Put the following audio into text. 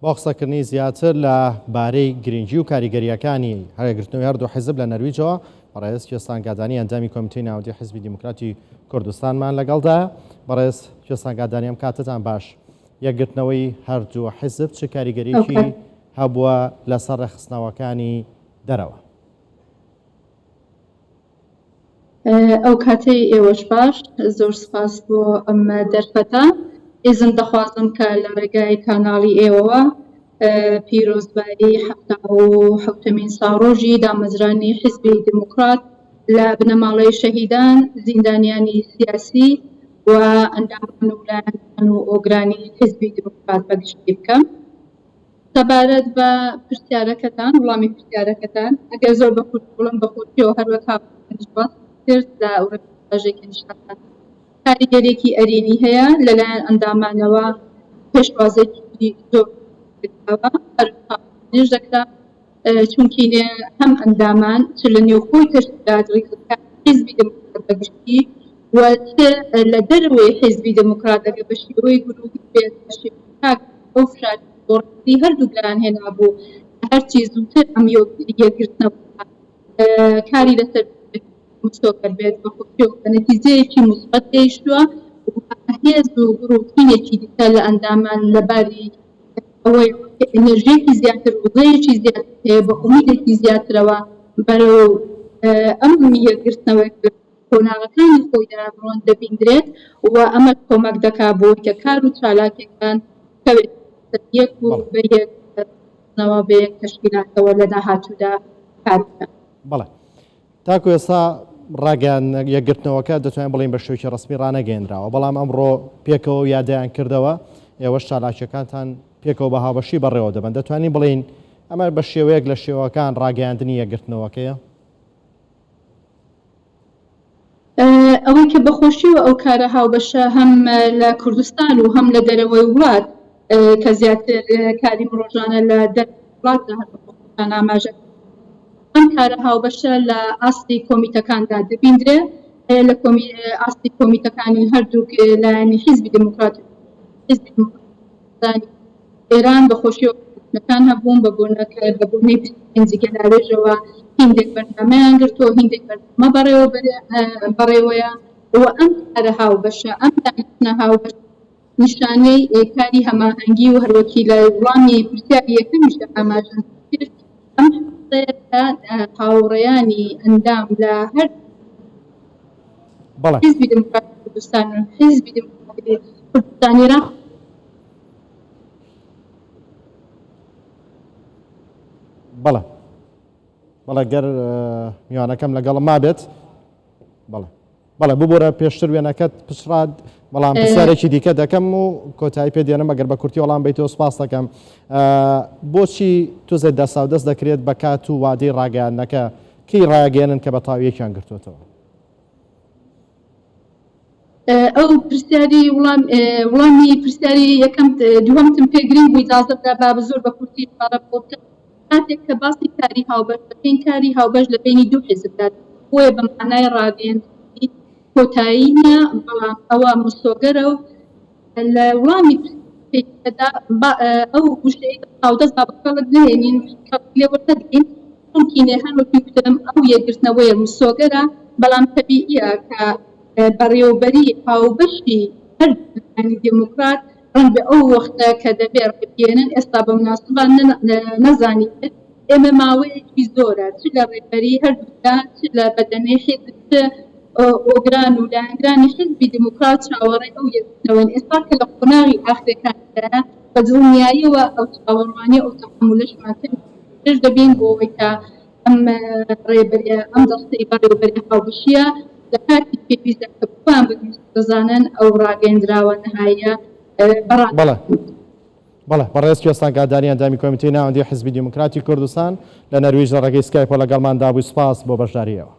بۆ قسەکردنی زیاتر لە بارەی گرنگی و کاریگەرییەکانی یەکگرتنەوەی هەردوو حیزب لە نەرویجەوە، بەڕێز کوێستان گادانی ئەندامی کۆمیتەی ناوەندی حیزبی دیموکراتی کوردستانمان لەگەڵدایە. بەڕێز کوێستان گادانی ئەم کاتەتان باش. یەکگرتنەوەی هەردوو حیزب چ کاریگەریی هەبووە لەسەر ڕێکخستنەوەکانی دەرەوە؟ ئەو کاتەی ئێوەش باش، زۆر سپاس بۆ ئەم دەرفەتە. ئیزن دەخوازم کە لە ڕێگای کاناڵی ئێوەوە پیرۆزبایی 77مین ساڵڕۆژی دامەزرانی حیزبی دیموکرات لە بنەماڵەی شەهیدان، زیندانیانی سیاسی و ئەندامان و لایەنگران و ئۆگرانی حیزبی دیموکرات بە گشتی بکەم. سەبارەت بە پرسیارەکەتان، وڵامی پرسیارەکەتان، ئەگەر زۆر بە کورتی بڵێم، بە خۆشیەوە هەر وەک هاوڕێیانیش باس کرد لە ڕێپۆرتاژێکی نیشاندان کاریگەریەکی ئەرێنی هەیە لەلایەن ئەندامانەوە پێشوازێکی زۆر کراوە هەر نوێژ دەکرا چونکینێ هەم ئەندامان چ لە نێوخۆی تەشکیلات ڕیزەکانی حیزبی دێموکرات بە گشتی و چ لە دەرەوەی حیزبی دێموکرات ئەگەر بە شێوەی گرووهی بێت بە شێوەی تاک ئەو فشارەی بۆ ڕێبەری هەردووک لایان هێنابوو هەرچی زووتر ئەم یەکگرتنەوە کاری لەسەر بکرێت مسۆگەر بێت بە خۆشیەوە بە نەتیجەیەکی موسبەت گەیشتووە و هێز و گوڕ و تینێکی دیکە لە ئەندامان لە باری ئەوەی کە ئێنێرژییەکی زیاتر، وزەیەکی زیاتر هەیە، بە ئومیدێکی زیاترەوە بەرەو ئەم یەکگرتنەوەی کە لە قۆناغەکانی خۆیدا ڕۆن دەبیندرێت و ئەمەش کۆمەک دەکا بۆی کە کار و چالاکییەکان بکەوێتە سەر یەک و بە یەک ڕێکخستنەوە، بە یەک تەشکیلاتەوە لە داهاتوودا کار بکەن. بەڵێ. تاکو ئێستا ڕاگەیاندنە یەکگرتنەوەکە دەتوانین بڵێین بە شێوەیەکی ڕەسمی ڕانەگەیەنراوە، بەڵام ئەمڕۆ پێکەوە یادیان کردەوە، ئێوەش چالاکییەکانتان پێکەوە بە هاوبەشی بەڕێوە دەبەن، دەتوانین بڵێین ئەمە بە شێوەیەک لە شێوەکان ڕاگەیاندنی یەکگرتنەوەکەیە؟ ئەوەی کە بەخۆشیەوە ئەو کارە هاوبەشە هەم لە کوردستان و هەم لە دەرەوەی وڵات کە زیاتر کاری ڕۆژانە لە دەرەوەی وڵاتدا هەر بەخۆشیان ئاماژە ئەم کارە هاوبەشە لە ئاستی کۆمیتەکاندا دەبیندرێ لە ئاستی کۆمیتەکانی هەردووک لایەنی حیزبی دێموکرات و حیزبی دێموکرات ئێران بە خۆشیەوە کۆبوونەکان هەبوون بە بۆنە بە بۆنەی 25 گەلاوێژەوە هیندێک بەرنامەیان گرتووە هیندێک بەرنامە بەڕێوە بەڕێوەیە و ئەم کارە هاوبەشە ئەم دانیشتنە هاوبەشە نیشانەی کاری هەماهەنگی و هەروەکی لە وڵامی پرسیاری یەکەمیشدا ئاماژەم کرد ئەم هەفتەیە کە هاوڕێیانی ئەندام لە هەر بەڵێ. حیزبی دێموکراتی کوردستان و حیزبی دێموکراتی کوردستانی ئێران بەڵێ بەڵێ گەر میوانەکەم لەگەڵم مابێت بەڵێ بەڵێ ببورە پێشتر وێنەکەت پچڕات بەڵام پرسیارێکی دیکە دەکەم و کۆتایی پێ دێنم ئەگەر بە کورتی وەڵام بیتەوە سپاس دەکەم بۆچی توزێ دەساودەست دەکرێت بە کات و وادەی ڕاگەیاندنەکە کەی ڕایگەیەنن کە بە تاویەکیان گرتووەتەوە؟ ئەو پرسیاری وڵام وڵامی پرسیاری یەکەم دووەمتم پێ گرنگ بوو ئیجازە بدە با زۆر بە کورتی ئیشارە بۆ بکەم کاتێک کە باسی کاری هاوبەش دەکەین کاری هاوبەش لە بەینی دوو حیزبدا بۆیە بە مانای ڕاگەیەندنی کۆتایی نییە بەڵام ئەوە مسۆگەرە و لە وڵامی پرسیارەکەدا ئەو وشەی هاودەست با بە کەڵک نەهێنین کەڵک لێ وەرنەگرین مومکینە هەر وەکی گوتم ئەو یەکگرتنەوەیە مسۆگەرە بەڵام تەبیعیە کە بەڕێوەبەری هاوبەشی هەردوو لایەنی دێموکرات ڕەنگبێ ئەو وەختە کە دەبێ ڕێبگەیەنن ئێستا بە موناسبە نەزانیبێت. ئێمە ماوەیەکی زۆرە چ لە ڕێبەری هەردوولا چ لە بەدەنەی حیزب چ ئۆگران و لایەنگرانی حیزبی دێموکرات چاوەڕێی ئەو یەکگرتنەوەین. ئێستا کە لە قۆناغی ئاخرەکانیدایە بە دڵنیاییەوە ئەو چاوەڕوانیە ئەو تەحەمولەشمان کەمێک درێژ دەبین بۆ ئەوەی کە ئەم ڕێبەریە ئەم دەستەی بەڕێوەبەری هاوبەشیە لە کاتی پێویستدا کە خۆیان بە دروستی دەزانن ئەو ڕاگەیەندراوە نەهاییە بەڕا بەڵێ بەڵێ بەڕێز کوێستان گادانی ئەندامی کۆمیتەی ناوەندی حیزبی دیموکراتی کوردستان لە نەرویج لە ڕێگەی سکایپەوە لەگەڵمان دابووی سوپاس بۆ بەشدارییەوە.